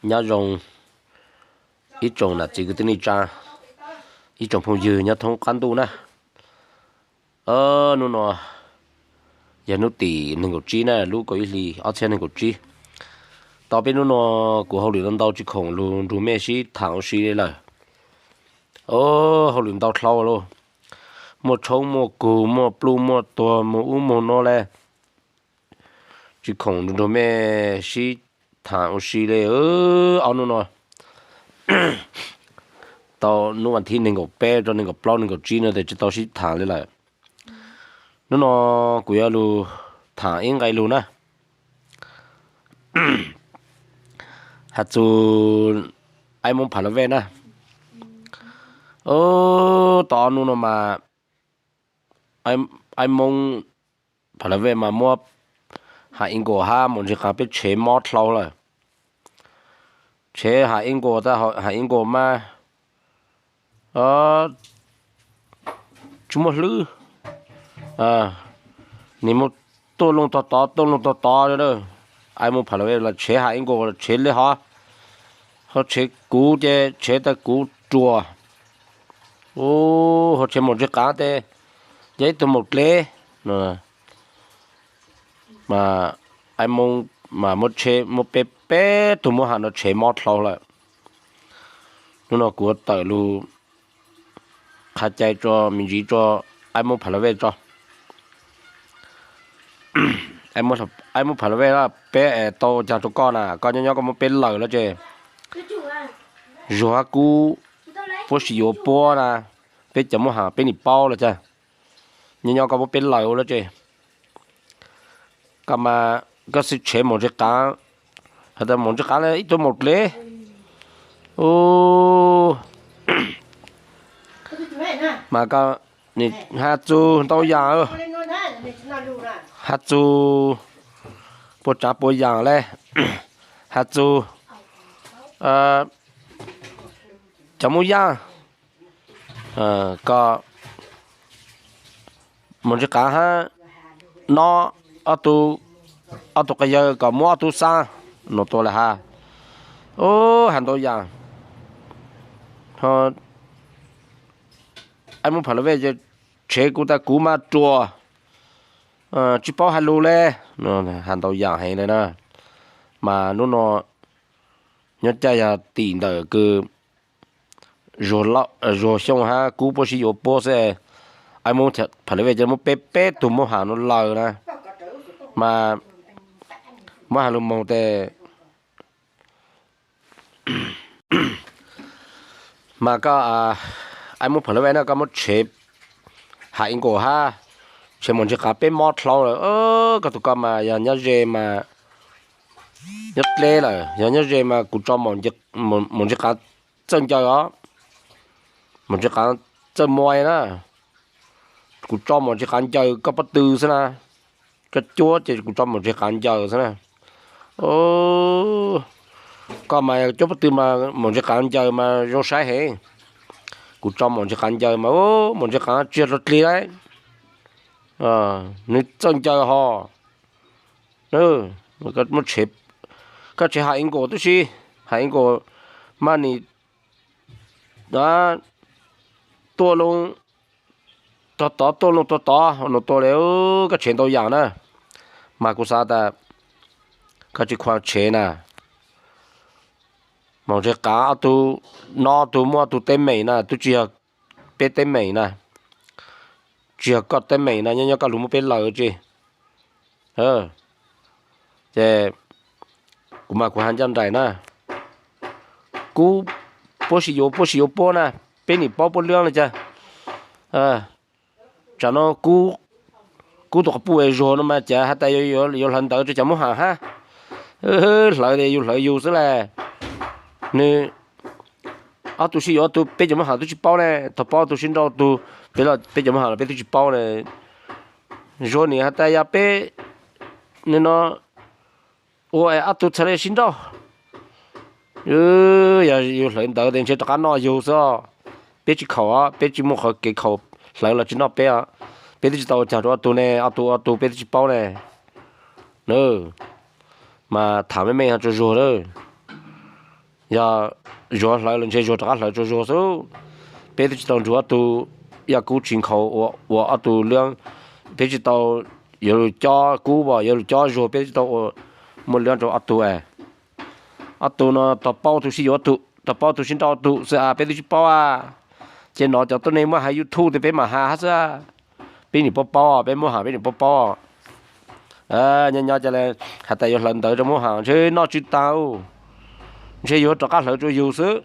Nyob zoo ib tsoom nam txiv kwv tij neej tsa, ib tsoom phooj ywg nyob thoob qab ntuj na. Hnub no yog hnub tim nees nkaum tsib na, lub kaum ib hlis ob txhiab nees nkaum tsib. Tau peb hnub no kuv hauj lwm ntau ntau tsis khoom lug nrug mej sib tham ua si li lawm. Hauj lwm ntau dlhau lauj, muaj tshoob muaj kug muaj pluj muaj tuag muaj ub muaj no le, tsis khoom nrug mej sib tham ua si li. Ob hnub no tau hnub vas thib nees nkaum peb rau nees nkaum plaub nees nkaum tsib no tes tsis tau sib tham li lawm. Hnub no kuv yuav lug tham ib nqe lug na, has txug Aib Moob Phav Laj Vej na. Tau ob hnub no mas Aib Moob Phav Laj Vej mas muab Ham Ib Nkaus hab Maum Ntseeg Qaav peb tshev mob dlhau lawm. Tshev Ham Ib Nkaus, Ham Ib Nkaus mas tsis muaj hlwb, nwg mus tuaj looj tog tod tuaj looj tog tod. Aib Moob Phav Laj Vej los tshev Ham Ib Nkaus tshev le hov, ho tshev kuv ces tshev tas kuv ruam, ho tshev Maum Ntseeg Qaav tes yog ib tug maum dlev. Mas Aib Moob mas muab peb peb tug muab Ham no tshev mob dlhau lawm. Hnub no kuv tawm lug qha cai tso me ntsis tso Aib Moob Phav Laj Vej tso. Aib Moob Phav Laj Vej, peb es tau caag rua koj na, koj nyob nyob koj muab peb lawm lawm ces, Zuag hab Kub puab sib yuav puab na, peb cov muab Ham peb nim paub lawm caag. Nyob nyob koj muab peb lawm ua lawm ces, koj mas koj xwb tshev Maum Ntseeg Qaav, has tas Maum Ntseeg Qaav ib tug maum dlev. Mas koj has txug ntau yaam, has txug puas tsaav puas yaam le, has txug cov muab yaaj, koj Maum Ntseeg Qaav hab nob ob tug, ob tug quas yawg kom muab ob tug xaa, nua tua le has, has ntau yaam. Aib Moob Phav Laj Vej tshev kuv tas kuv mas ruam, tsis paub has lug le, has ntau yaam heev le na. Mas hnub no nyob caij yog tim ntawm kws Zuag Xyooj hab Kub puab sib yuav puab xwb, Aib Moob Phav Laj Vej ca muab peb peb tug muab Ham no lawm na. Mas muab has lug moog tes, mas koj Aib Moob Phav Laj Vej na, koj muab tshev Ham Ib Nkaus hab tshev Maum Ntseeg Qaav peb mob dlhau lawm. Koj tug koj mas yog nyob ze mas nyob dleb lawm, yog nyob ze mas kuv tso Maum Ntseeg Qaav txawj ncaws os. Maum Ntseeg Qaav txawj muaj na, kuv tso Maum Ntseeg Qaav ncaws koj pob tw xwb na. Koj cuab ces kuv tso Maum Ntseeg Qaav ncaws xwb na. Koj mas cuab pob tw mas Maum Ntseeg Qaav ncaws mas zoo saib heev. Kuv tso Maum Ntseeg Qaav ncaws mas Maum Ntseeg Qaav tsis yog dog dlig lawm, nwg txawj ncaws hos. Koj tshev Ham Ib Nkaus tub si, Ham Ib Nkaus mas nim tuaj loo tog tod tuaj loo tog tod nua tua le, koj tshev ntau yaam na. Mas kuv xav tas koj tsis khuam tshev na. Maum Ntseeg Qaav ob tug, nob tug muaj ob tug teeb meem na, tub tsis yog peb teeb meem na, tsis yog koj teeb meem na, nyob nyob koj lug muab peb lawm tsi. Ces kuv mas kuv has ncaj nraim na, Kub puab sib yuav puab sib yuav puab na, peb nim paub puab lub le caag. Tsam no Kub tug quas puj es Zuag no mas cas has tas yuav hlawv ntawv rua cov muab Ham hab. Hlawv tes yug hlawv yug xwb le. Nwg ob tug sib yuav ob tug peb cov muab Ham tub tsis paub ne, thaus paub ob tug sib nrauj tug, peb cov muab Ham los peb tub tsis paub ne. Zuag nim has tas yog peb, nwg no ua es ob tug txhad le sib nrauj. Yog yug hlawv ntawv tes ntshe rov qab noj yug xwb os. Peb tsis khaum os, peb tsis muaj qhov kev khaum, hlawv los tsis noj peb os. Peb twb tsis tau ua caag rua ob tug ne, ob tug ob tug peb twb tsis paub ne. Mas tham me me tso zuag lawm. Yog zuag hlawv los ntshe zuag rov qab hlawv tso zuag xwb. Peb twb tsis tau nrug ob tug yaj kub tsis nkhaus ua ob tug liab, peb tsis tau yuav lug cob kub as yuav lug cob zuag, peb tsis tau ua muaj liab rau ob tug. Ob tug no tog paub tug sib yuav tug, tog paub tug sib nrauj tug xwb as, peb twb tsis paub a. Ces no cov tuab neeg muab has YouTube tes peb mam has hab xwb. Peb nim paub paub, peb muab has peb nim paub paub. Nyob nyob ca le has tas yuav hlawv ntawv rau muab has ntshe noj tsw taag, ntshe yuav rov qab hlawv rua yug xwb.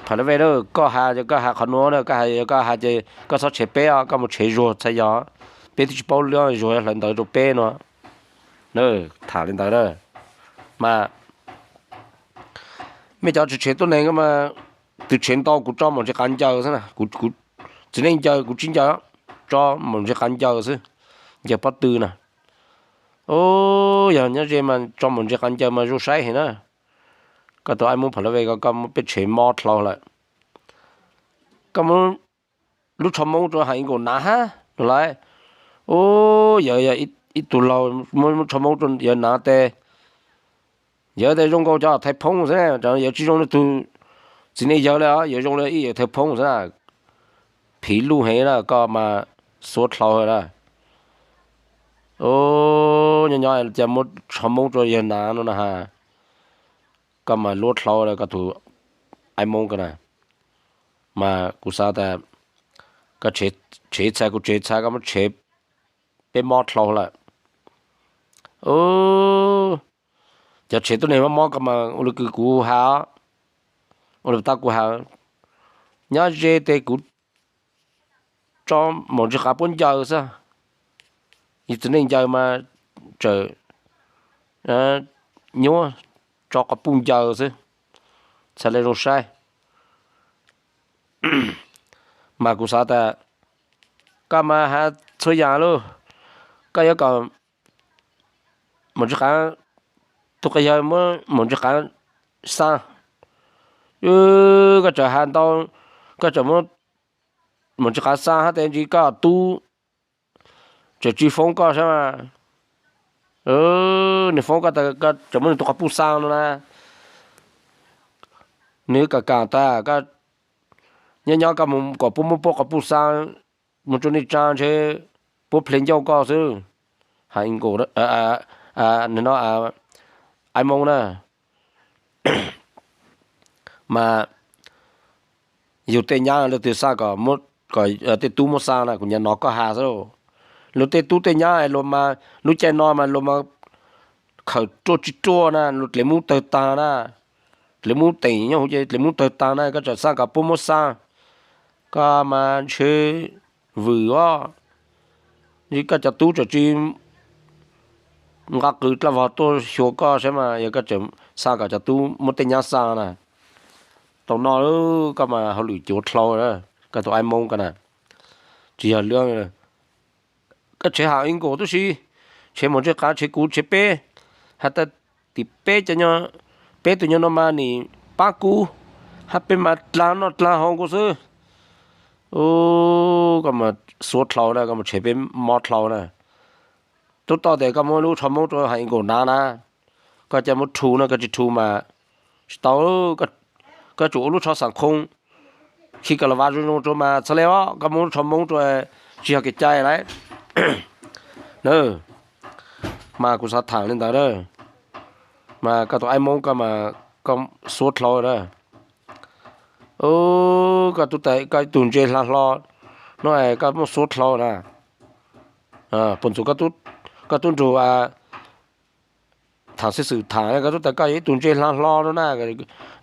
Phav le ve, koj has yog koj has qhov nuav na, koj has yog koj has ces koj txhob tshev peb os, koj mus tshev zuag txhais yog. Peb twb tsis paub liab zuag hlawv ntawv rau peb no. Tham li ntawd na. Mas mej cov tsis tshev tuab neeg mas, tug tshev ntau kuv tso maum ntsis qav ncaws xwb na. Txiv neej ncaws kuv tsis ncaws, tso maum ntsis qav ncaws xwb, ncaws pob tw na. Yog nyob ze mas tso maum ntsis qav ncaws mas zoo saib heev na. Koj tus aib Moob Phav le ve ko, koj muab peb tshev mob dlhau lawm. Koj muab lub tsho Moob rua has ib nkaus nav hab no lauj. Yawg yog ib tug laug, muab tsho Moob rua yawg nav tes, yawg tes zoo nkaus cov thais phoob xwb na, yawg tsis zoo li tug txiv neej yawg le os, yawg zoo li ib yawg thais phoob xwb na. Phiv luj heev na, koj mas xuav dlhau na. Nyob nyob cas muab tsho Moob rua yawg nav no na has. Koj mas luab dlhau koj tus aib Moob ko na. Mas kuv xav tas koj tshev txhais kuv tshev txhais, koj muab tshev peb mob dlhau lawm. Cov tshev tuab neeg mob mob ko mas ua li kws kuv has, ua li tau kuv has, nyob ze tes kuv tso maum ntsis qav puab ncaws xwb. Yus txiv neej ncaws mas tseem nyuab tso quas puj ncaws xwb, txhad le zoo saib. Mas kuv xav tas koj mas has txhua yaam lauj, koj yuav kom maum ntsis qav, tug quas yawg muab maum ntsis qav xaa, koj tseem has ntau, koj tseem muab maum ntsis qav xaa hab tes ntsis koj tub tseem tsis foob koj sab mas. Nwg foob koj tas koj tseem muab nwg tug quas puj xaa no na. Nwg kam kam tas, nyob nyob koj mus kom puab muab puab quas puj xaa mus rua nej tsaa ntshe puab ple ncauj koj xwb. Has ib nkaus, nwg no aib Moob na. Mas yug tej nyab leej twg xaa kom tej tub muab xaa na, kuv nyam nov koj has xwb. Luag tej tub tej nyab luag mas lub caij no mas luag mas khawm ruaj tsis ruaj na, luag dlev mub tawg taag na, dlev mub teem nyob huv ces dlev mub tawg taag na, koj tseem xaa kom puab muab xaa, koj mas ntshe vwm os. Koj cov tub tseem tsis nqa qws dlaj vog tuaj xyuas koj saib mas, yog koj tseem xaa kom cov tub muab tej nyab xaa na, tau noj. Koj mas hauj lwm cuav dlhau, koj tus aib Moob ko na, tsis yog lwm. Koj tshev has ib nkaus tub si, tshev maum ntsis qav, tshev kuv, tshev peb, has tas tim peb cov, peb tug nyob no mas nim paab kub, hab peb mas dlaag noj dlaag haus nkaus xwb. Koj mas xuav dlhau na, koj mas tshev peb mob dlhau na. Tub toj tes koj muab lub tsho Moob rua has ib nkaus nav na, koj ca muab rhu no, koj tsis rhu mas tsis tau. Koj tsum ua lub tsho xaam khoo, khi ka la vav zoo zoo rua mas txhad le os, koj muab lub tsho Moob rua tsis yog kev cai lawm. Mas kuv xav thaam le ntawd na, mas koj tus aib Moob koj mas koj xuav dlhau na. Koj tub tes koj ib tug ntse hla hlo no es koj muab xuav dlhau na. Puag ntxug koj tub nrug thaam xib xwm thaam, koj tub tes koj yog ib tug ntse hla hlo no na,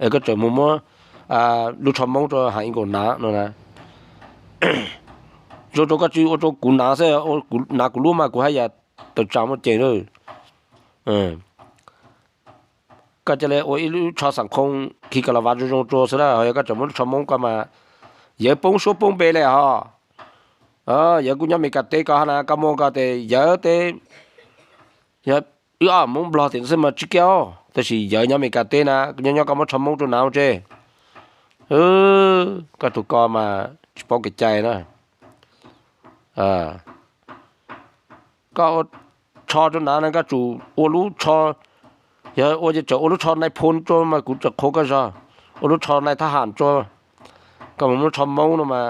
es koj tseem mus muab lub tsho Moob rua has ib nkaus nav no na. Zoo rua koj tsis ua rua kuv nav xwb, nav kuv lub mas kuv haj yam tawm tsaam muaj ceem lawm. Koj ca le ua ib lub tsho xaam khoo khi ka la vav zoo zoo rua xwb na, ho yog koj tseem muab lub tsho Moob koj mas yawg poob suab poob npe le ho. Yawg kuj nyob Amelikas teb ko hab na, koj muab koj tes yawg teb, yog wb ob Moob Nplog tes xwb mas tsis kiaj, tab sis yawg nyob Amelikas teb na, nyob nyob koj muab tsho Moob rua nav ua tse. Koj tug ko mas tsis paub kev cai na. Koj ua tsho tsho rau nav no koj tsum ua lub tsho, yog ua ces tseem ua lub tsho nai phoo rau mas kuv tseem qhuas koj zog, ua lub tsho nai thab ham rau, koj mus muab tsho Hmoob no mas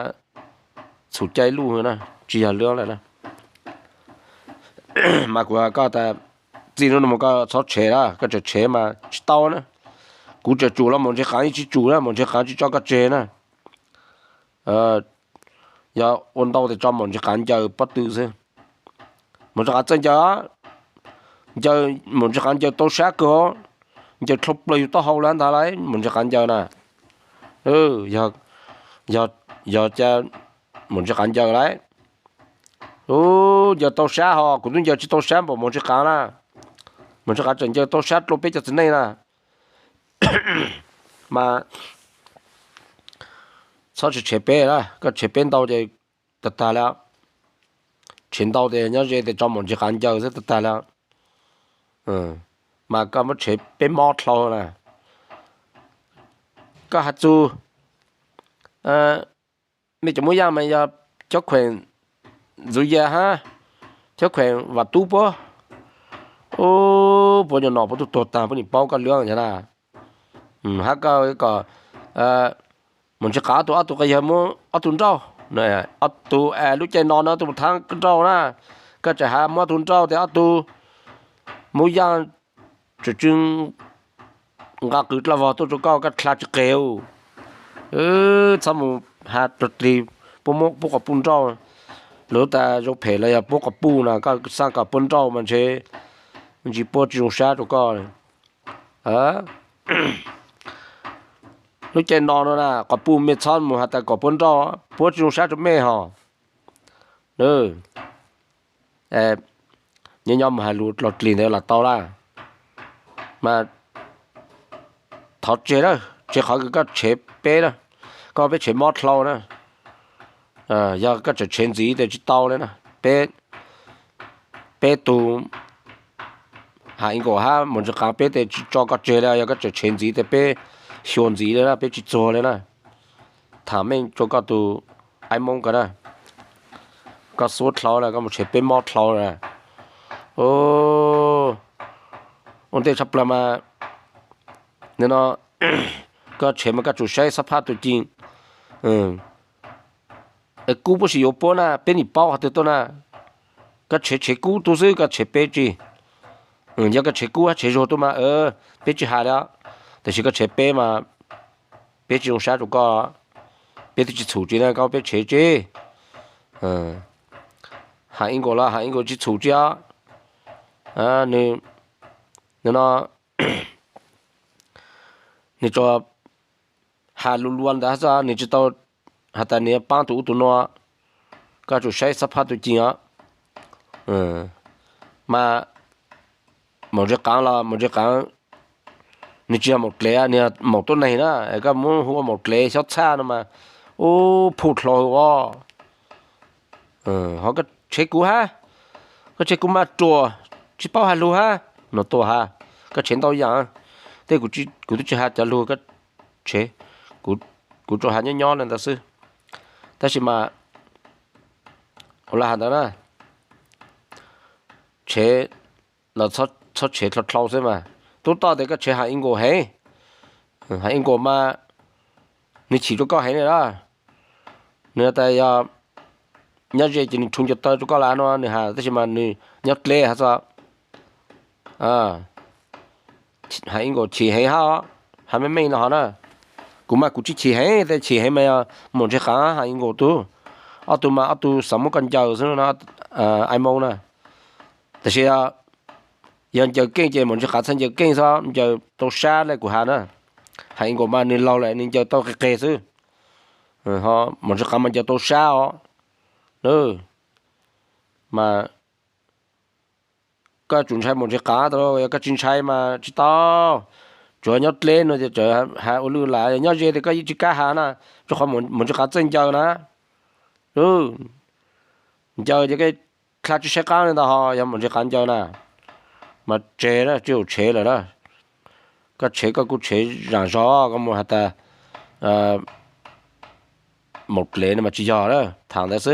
txhum cai luj na, tsis yog lub lawm na. Mas kuv koj tas txij hnub no mus koj txhob tshev lawm, koj tseem tshev mas tsis tau na. Kuv tseem tsum los Maum Ntsis Qaav yeej tsis tsum na, Maum Ntsis Qaav tsis tso koj tseg na. Yog ua ntau tes tso Maum Ntsis Qaav ncaws pob tw xwb. Maum Ntsis Qaav txawj ncaws, ncaws, Maum Ntsis Qaav ncaws tau sab kawg, ncaws dlhau plaws yus taub hau lawm ntag lauj Maum Ntsis Qaav ncaws na. Yog, yog cas Maum Ntsis Qaav ncaws lauj, ncaws tau sab ho kuv twb ncaws tsis tau sab npaum Maum Ntsis Qaav na. Maum Ntsis Qaav tseem ncaws tau sab dlua peb cov txiv neej na. Mas txhob tshev peb na, koj tshev peb ntau ces tag tag li. Tshev ntau ces nyob ze tes tso Maum Ntsis Qaav ncaws xwb tag tag li. Mas koj muab tshev peb mob dlhau na. Koj has txug mej cov Moob Yaaj mas yog Chov Khueem Ntxwv Yas hab Chov Khueem Vam Tub puab, puab nyuam nom puab tuaj tuag taag puab nim paub koj lub yog na. Hab koj kom Maum Ntsis Qaav ob tug, ob tug quas yawg muab ob tug nrauj, ob tug lub caij no no ob tug mus thaab nrauj na. Koj tseem has muab ob tug nrauj tes ob tug Moob Yaaj tseem tsw nqa qws dlaj vog tuaj rua koj, koj dlha tsis qeg. Txhob mus has rua dlig, puab muab puab quas puj nrauj. Lawv tas zoo phem los yog puab quas puj no, koj xaav kom puab nrauj mas ntshe ntsis puab tsis zoo sab rua koj. Lub caij no no na quas puj mej txhob mus has tas kom puab nrauj, puab tsis zoo sab rua mej hos. Nyob nyob mus has lug los dlig ntawd los tau lawm. Mas thov tseg lawm, tseg qhov kws koj tshev peb lawm, koj peb tshev mob dlhau na. Yog koj tseem tshev ntxiv tes tsis tau li na. Peb, peb tug Ham Ib Nkaus hab Maum Ntsis Qaav peb tes tsis tso koj tseg li, yog koj tseem tshev ntxiv tes peb xyuas ntxiv li na, peb tsis txuag li na. Tham meej rua koj tug aib Moob ko na, koj xuab dlhau lawm, koj mus tshev peb mob dlhau lawm. Ua ntej tshaj plawg mas, nim no koj tshev mas koj tsum saib xab phab tuj cim. Kub puab sim yuav puab na, peb nim paub qhov twg tuaj na. Koj tshev tshev kub tug xwb, koj tshev peb tsi. Yog koj tshev kub hab tshev zuag tug mas peb tsis has li os, tab sis koj tshev peb mas peb tsis zoo sab rua koj, peb twb tsis txhum tsi na, koj peb tshev tsi. Ham Ib Nkaus los Ham Ib Nkaus tsis txhum tsi os. Nws, nws no, nws tsuas has lug lug ntawd xwb, nws tsis tau has tas nws paab tug ub tug no. Koj tsum saib xab phab tuj cim os. Mas Maum Ntsis Qaav los Maum Ntsis Qaav, nws tsis yog Maum Dlev, nws yog Maum Tuab Neeg na. Koj muab hu ua Maum Dlev xyob txhaj no mas ub phuj dlhau hwv os. Ho koj tshev kuv hab, koj tshev kuv mas ruam, tsis paub has lug hab no tuaj hab. Koj tshev ntau yaam, tej kuv twb tsis has cov lug koj tshev, kuv tsuas has nyob nyob le ntawd xwb. Tab sis mas ua le has ntawd na, tshev los txhob tshev dlhau dlhau xwb mas. Tub toj tes koj tshev Ham Ib Nkaus heev, Ham Ib Nkaus mas nws chim rua koj heev li lawm. Nws tas yog nyob ze ces nws rhu ncaws taw rua koj lawm no nws has, tab sis mas nws nyob dleb hab xwb. Ham Ib Nkaus chim heev hab, has meej meej no hov na. Kuv mas kuv tsis chim heev, tab chim heev mas yog Maum Ntsis Qaav Ham Ib Nkaus tug. Ob tug mas ob tug xav muab koj ncaws xwb no, aib Moob na. Tab sis yog ncaws keej ces Maum Ntsis Qaav txhaj ncaws keej xwb, ncaws tau sab le kuv has na. Ham Ib Nkaus mas nws laug lawm nws ncaws tau qig qig xwb. Maum Ntsis Qaav mas ncaws tau sab os. Mas koj tsum ntshai Maum Ntsis Qaav tas, yog koj tsis ntshai mas tsis tau. Tsuav nyob dleb no ces txawm has ua lwj lam, yog nyob ze tes koj yeej tsis kam has na, rua qhov Maum Ntsis Qaav txawj ncaws na. Ncaws ces koj dlha tsis saib qaab le ntag ho, yog Maum Ntsis Qaav ncaws na. Mas tseg na, tsis txhob tshev lawm na. Koj tshev koj kuj tshev zaam zog, koj mus has tas Maum Dlev no mas tsis yog na, tham ntawd xwb.